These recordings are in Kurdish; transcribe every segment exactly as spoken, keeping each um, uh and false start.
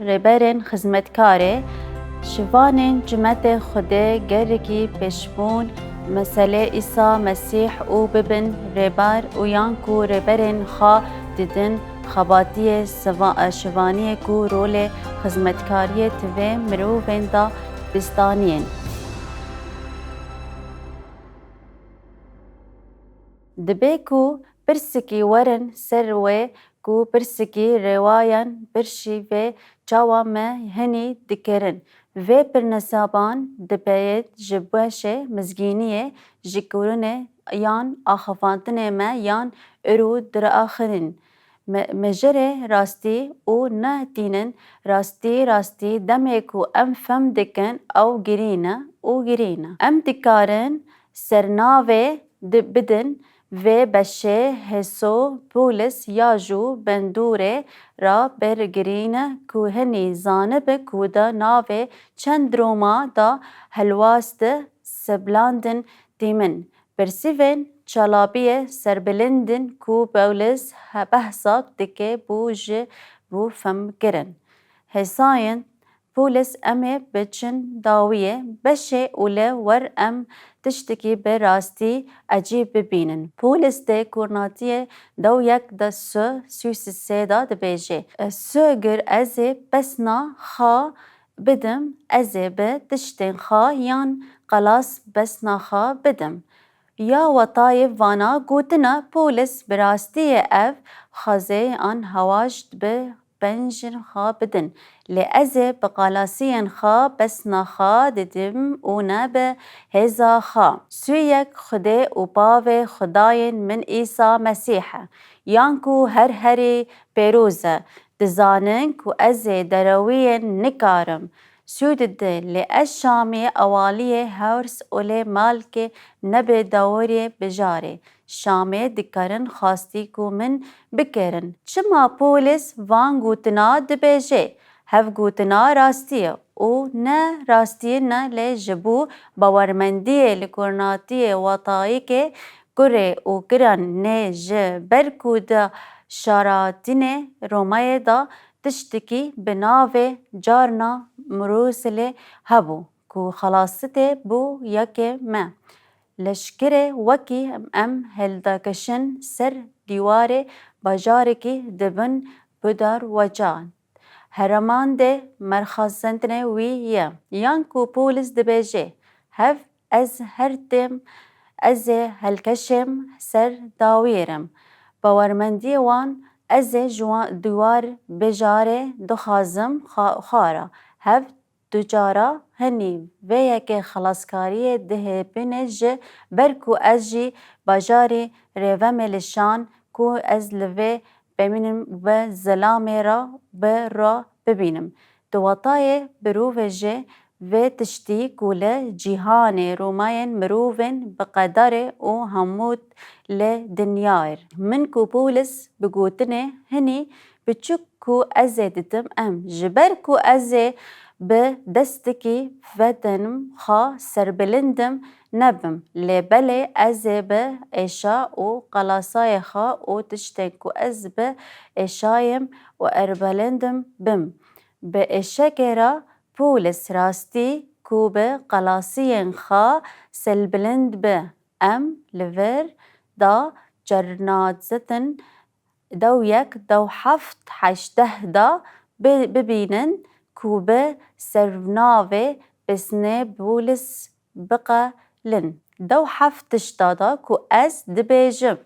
Rêberên xizmetkarê şivanên cimetê Xwedê gelekî pêşbûn meselê Îsa Mesîh û bibin rêber û yan ku rêberên xwe didin xebatiyê siva-, şivaniyê ku rolê xizmetkariyê tivê mirovên da bistaniyên. Dibe ku pirsikî werin ser wê ku pirsikî rêwayan birşî vê çawa me hinî dikirin. Vê pirnesaban dibeyê ji beşê mizgîniyê, ji kirinê yan axifandinê me yan îro diraxînin. Me, me jê re rastî û ne tînin rastî, rastî demê ku em fem dikin ew girî ne û girî ne. Em dikarin sernavê di-, bidin vê beşê hêso polis ya jû bendûrê ra bergirîne ku hinî zanibe ku da navê çend roma da helwast seblandin tîmin. Bersivên çalabiyê serbilindin ku polis he-, behsa dike bû ji bo femkirin. Hêsayên polis em ê biçin dawiyê beşê û li wer em tiştekî bi rastî ecîb bibînin. Polis dê kurnatiyê dew yek de su, sû sê da dibêje, "Su gir ez ê pesna xwe bidim, ez ê bi tiştên xwe yan qelas pesna xwe bidim." Ya wetayê vana gotina polis bi rastiyê ev xwezê an hewaş bi pencên xwe bidin. Lê ez ê bi qalasiyên xwe pesna xwe didim û ne bi hêza xwe. Sûyek Xwedê û bavê Xwedayên min Îsa Mesîh e, yan ku her herî pêroz e. Dizanin ku ez ê derewiyên nikarim. Sû dide, lê ez Şamê ewaliyê hewrs û lê malkê nebe dawirê bijarê. Şamê dikarin xwastî ku min bikirin. Çima polis van gotina dibêje? Hev gotina rastî ye û ne rastî ne lê ji bo bawermendiyê li kurnatiyê wetayîkê kurê û kiran nê ji ber ku di şaratînê Romayê de tiştekî bi navê carna Murûsilê hebû ku xelasitê bû yekê me. Leşkerê wekî em hildakişin ser dîwarê bajarekî dibin Budar Weca. Hereman de merxasendinê wî ye. Yan ku polis dibêje, hev ez her tim ez ê helkeşêm ser dawiyê re. Bawermendiyê wan ez ê ji wan dîwar bijarê dixwazim xa-, xwe re. Hev du cara hinî vê yekê xelaskariyê dihêbîne ji ber ku ez jî bajarî rêvemê li şan ku ez li vê bimînim û bi zilamê re bi re bibînim. Di watayê birovê jî vê tiştî ku li cîhanê romayên mirovên bi qedarê û hemû li dinyayê. Min ku polis bi gotinê hinî biçûk ku ez ê didim em, ji ber ku ez ê bi destekî vetenim xwe serbilindim nebim, lê belê ez ê bi êşa û qelasayê xwe û tiştên ku ez bi êşayim û erbelindim bim. Bi êşekê re polis rastî ku bi qelasiyên xwe selbilind bi, em li vir da cernazetin dew yek, dew heft, heşteh da bi-, bibînin ku bi servnavê pisnê polis biqelin. Dew heft tişta da ku ez dibêjim,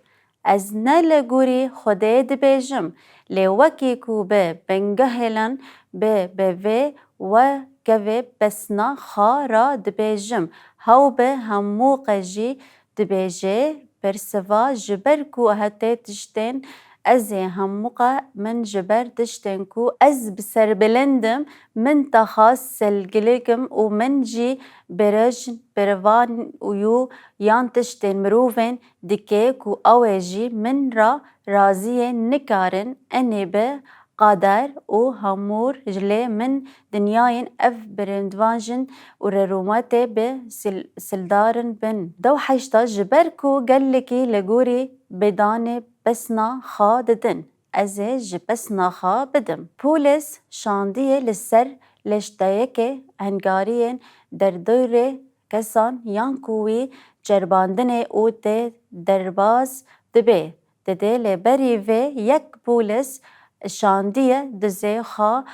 ez ne li gorî Xwedê dibêjim, lê wekî ku bi bingehêlan bi, bi vê wekevê pesna xwe re dibêjim, hew bi hemû qe jî dibêje, bersiva ji ber ku hetê tiştên ez ê hemûqe min ji ber tiştên ku ez bi serbilind im, min taxa selgilik im û min jî birêj birivan û yan tiştên mirovên dike ku ew ê jî min re raziyê nikarin enê bi qader û hemûr ji lê min dinyayên ev birindvan jin û rêromatê bi sil-, sildarin bin. Dew heşta ji ber ku gelekî li gorî bêdanê pesna xwe didin. ez ê ji pesna xwe bidim. Pûlis şandiyê li ser leşteyekê hengariyên derdorê kesan yan ku wî ceribandinê û tê derbas dibe. Didê lê berî vê yek pûlis şandiye dizê xwe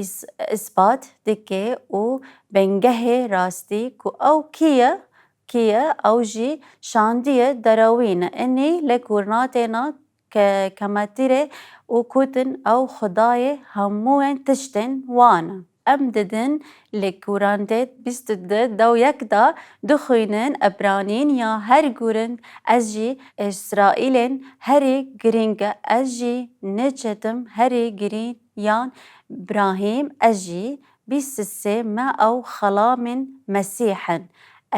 îs-, îspat dike û bingehê rastî ku ew kî ye, kî ye, ew jî şandiye derewîn e. Inî li kurnatêna ke-, kemetîrê û kutin ew xwedayê hemûyên tiştên wan e. Em didin li Kurantê bîst û du dew yek de dixwînin, Ebranîn ya her gurin, ez jî Îsraîlên herî girîng e, ez jî neçetim herî girîn yan Brahîm, ez jî bîst û sê me ew xelamên Mesîh in.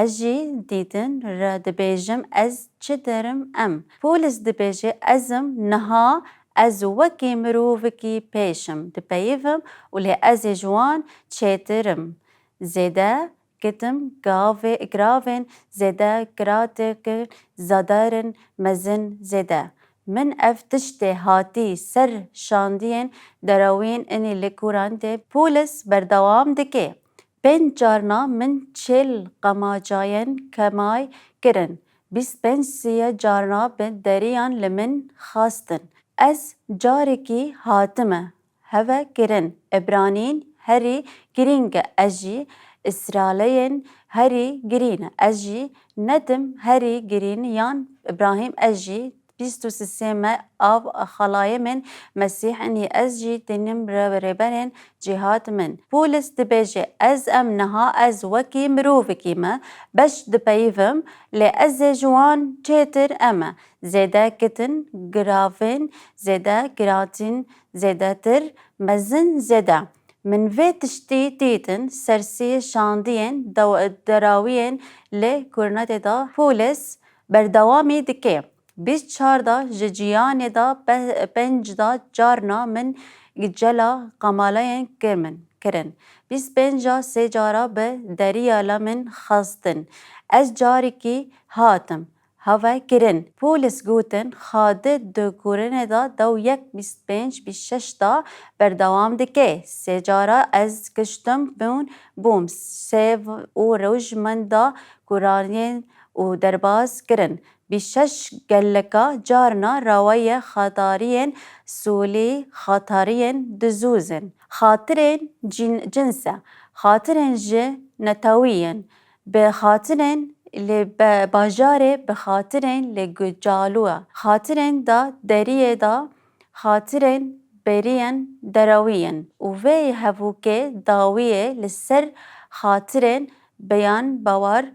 Ez jî dîtin re dibêjim, ez çi derim em? Pûlis dibêje, ez im niha, ez wekî mirovekî pêş im, dipeyivim û lê ez ê ji wan çêtir im. Zêde kitim gavê-, giravên zêde, kiratêkin zadarin mezin zêde. Min ev tiştê hatî ser şandiyên derewîn inî li Kurantê Pûlis berdewam dike. Pênc carna min çêl qemacayên kemay kirin. Bîst pênc siye carna bi deriyan li min xastin. Ez carekî hatime heve kirin. Ebranîn herî girîng e, ez jî Îsraîleyên herî girîn e, ez jî nedim herî girîn yan Îbrahîm, ez jî bîst û sisê me av xelayê min Mesîh inî, ez jî dinim re-, rêberên cîhat min. Pûlis dibêje, ez em niha ez wekî mirovekî me beş dipeyivim, lê ez ê ji wan çêtir em e. Zêde kitin giravên zêde, giratîn zêdetir, mezin zêde. Min vê tiştî dîtin sersî şandiyên dew-, derawiyên li Kurnetê de Pûlis berdewamî dike. Bîst çar de ji ciyanê de pe-, pênc de carna min gicela qamalayên kir min, kirin. Bîst pênc de sê cara bi deriya la min xastin. Ez carekî hatim heve kirin. Pûlis gotin, Xadi di Kurnetê de dew yek bîst pênc bîst şeş de berdewam dike. Sê cara ez kiştim bûn, bûm. Sê û roj min da Kurnetê û derbas kirin. Bîst şeş geleka carna raweye xatariyên solî, xatariyên dizûzin. Xatirên cin-, cins e. Xatirên ji netewî yên. Bi xatirên li be-, bajarê, bi xatirên li gucalu e. Xatirên da deriyê da, xatirên beriyên derewî yên. Û vê hevûkê dawiyê li ser xatirên beyan bawar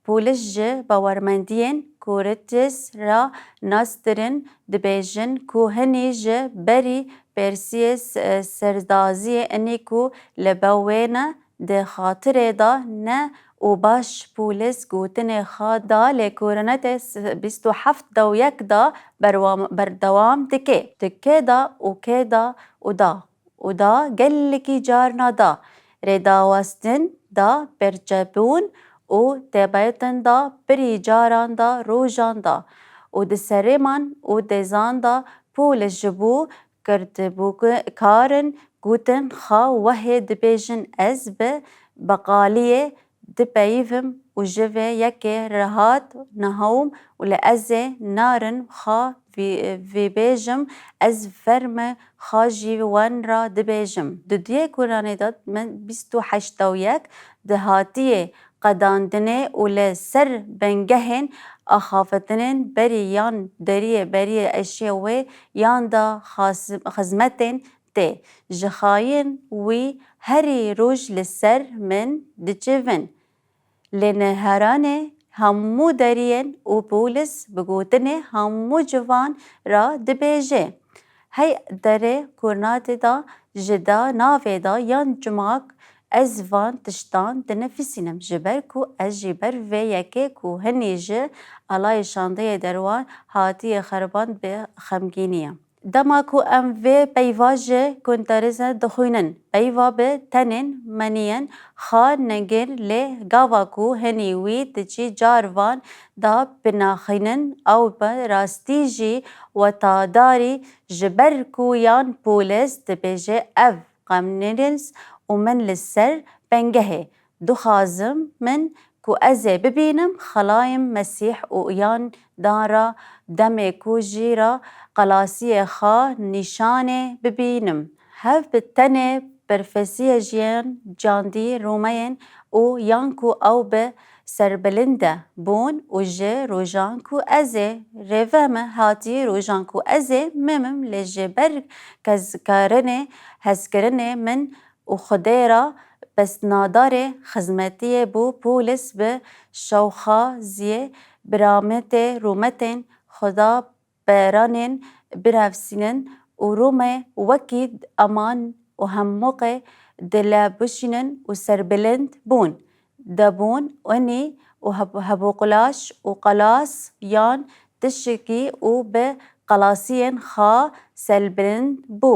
Pûlis ji bawermendiyên Kûritis re nastirin dibêjin ku hinî ji berî persiyê s-, serdaziyê inî ku li be wê ne, di xatirê de ne û baş Pûlis gotinê xwe da lê Kûrinetê s-, bîst û heft dew yek de berwam-, berdewam dike. Di kê de û kê de û da. û da gelekî carna da rêdawestin da perçebûn û têbetin da pirî caran da rojan da û di serêman û dêzan da Pûlis ji bo kirdbûkarin gotin xwe wehê dibêjin ez bi beqaliyê dipeyivim û ji vê yekê rehat nehewm û li ez ê narin xwe vî-, vîbêjim, ez fermê xwe jî wan re dibêjim. Di duyê Kuranê de min bîst û heşt dew yek di hatiyê qedandinê û li ser bingehên axaftinên berî yan deriyê beriyê eşê wê yan da xas-, xizmetên tê. Ji xayên wî herî roj li ser min diçivin. Li nêheranê hemû deriyên û Pûlis bi gotinê hemû ciwan re dibêje, hey derê Kurnatê de ji da navê de yan cimak ez van tiştan dinifisînim, ji ber ku ez jî ber vê yekê ku hinî ji alayê şandeyê derwan hatiye xeriband bi xemgînî ye. Dema ku em vê peyva ji Guterres re dixwînin, peyva bi tenên meniyên xwe nengir, lê gava ku hinî wî diçî car van da binaxînin, ew bi rastî jî wefadarî, ji ber ku yan Pawlos dibêje, ev qemnêrins û min li ser bengehê. Dixwazim min ku ez ê bibînim xelayên Mesîh û yan dan ra demê ku jî ra xelasiyê xwe nîşanê bibînim. Hev bi tenê berfesiya jiyan candî Romeyên û yan ku ew bi serbilind e bûn û ji rojan ku ez ê rêve me hatî rojan ku ez ê memim lê ji ber kezkarinê hezkirinê min û Xwedê ra pesnadarê xizmetiyê bû Pawlos bi şewqaziyê birametê rûmetên Xweda beranên birevsînin û Rûmê wekî eman û hemûqê dilebişînin û serbilind bûn. Debûn, onî û heb-, hebûqulaş û qelas yan tişikî û bi qelasiyên xwe serbilind bû.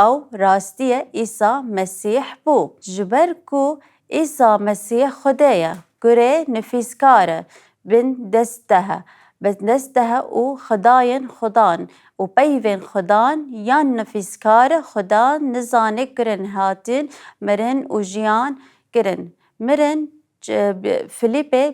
Ew rastiyê Îsa Mesîh bû. Ji ber ku Îsa Mesîh Xwedê ye, kurê nifîskar e, bin destehe, bin destehe û xwedayên xwedan û peyvên xwedan yan nifîskar e, xwedan nizane kirin hatin, mirin û jiyan kirin. Mirin Ç-, bi-, Filîpê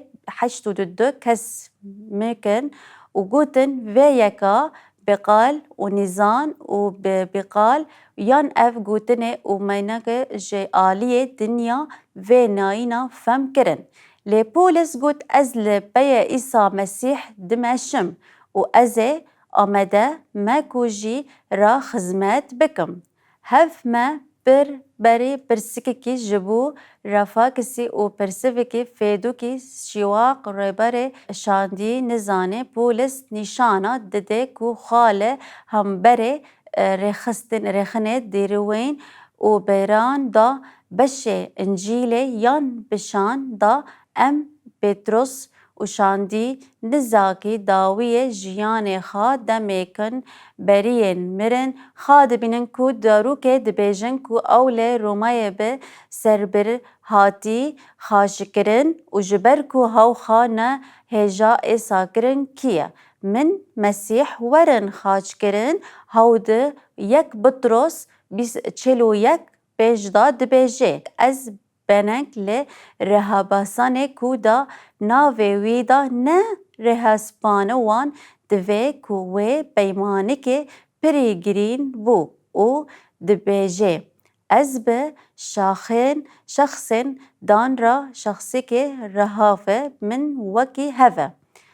heşt û du kes mikin û gotin, vê yeka bi qal û nîzan û bi, bi qal yan ev gotinê û meyneke ji aliyê dinya vê nayîna fem kirin. Lê Pawlos got, ez li peyê Îsa Mesîh dimeşim û ez ê amade me ku jî ra xizmet bikim. Hev me pir berî pirsikekî ji bo refakisî û pirsivekî fêdokî şîwaq rêberê şandî nizane Pawlos nîşana dide ku xwe li hemberê, e, rêxistin-, rêxinê dêrewên û bêran da beşê Încîlê yan bişan da em Petros û şandî nizakî dawiyê jiyanê xwe demêkin beriyên mirin xwe dibînin ku darûkê dibêjin ku ew li Romayê bi serbir hatî xaçkirin û ji ber ku hew xwe ne hêja êsa kirin kî ye. Min Mesîh werin xaçkirin, hew di yek Petros bîst, çil û yek pêş de dibêje, ez benek li rêhebasanê ku da navê wî da ne rêhespanê wan divê ku wê peymanekê pirî girîn bû û dibêje, ez bi şaxên, şexsên dan ra şexsekê rehave min wekî heve.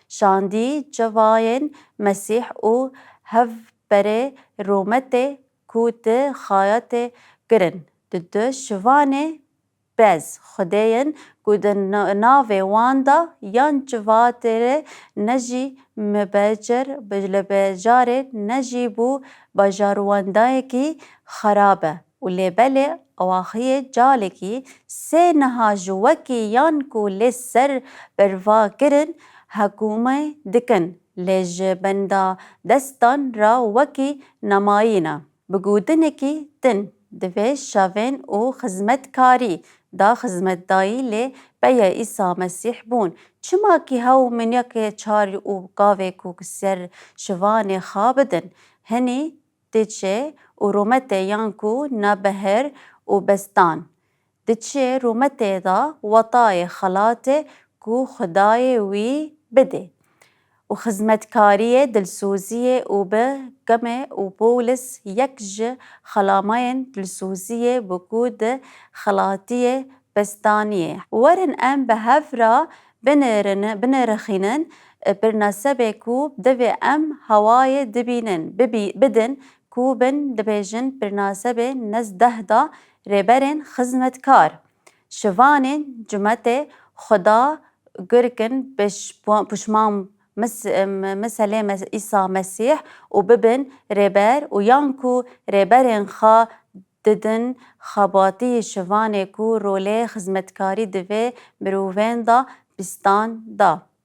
Şandî cevayên Mesîh û hevberê rûmetê ku di xayatê kirin, di du şivanê bez xwedêyin ku di na-, navê wan de yan civatêre ne jî mibecer, bi-, li bejarê ne jî bû bajarwendayekî xerab e û lê belê awaxiyê calekî sê niha ji wekî yan ku lê ser berva kirin hekûmê dikin, lê ji benda destan ra wekî nemayî ne. Bi gotinekî din, divê şevên û xizmetkarî da xizmetdayî lê peyê Îsa Mesîh bûn. Çima kî hew minyakê çar û gavê ku ser şivanê xwe bidin, hinî diçe û rûmetê yan ku nabihir û bestan. Diçe rûmetê da wetayê xelatê ku Xwedayê wî bidê. û xizmetkariyê dilsoziyê û bi kemê û Pawlos yek ji xelamayên dilsoziyê bû ku di xelatiyê bestaniyê. Werin em bi hev re binêrin-, binirxînin, e, pirnasebê ku divê em hewayê dibînin, bibî-, bidin ku bin dibêjin pirnasebê nezdeh da rêberên xizmetkar. Şivanên cumetê Xweda girkin pişpo-, pişman mis-, em, miselê Mes-, Îsa Mesîh û bibin rêber û yan ku rêberên xwe didin xebatî şivanê ku rolê xizmetkarî divê mirovên da pistan da.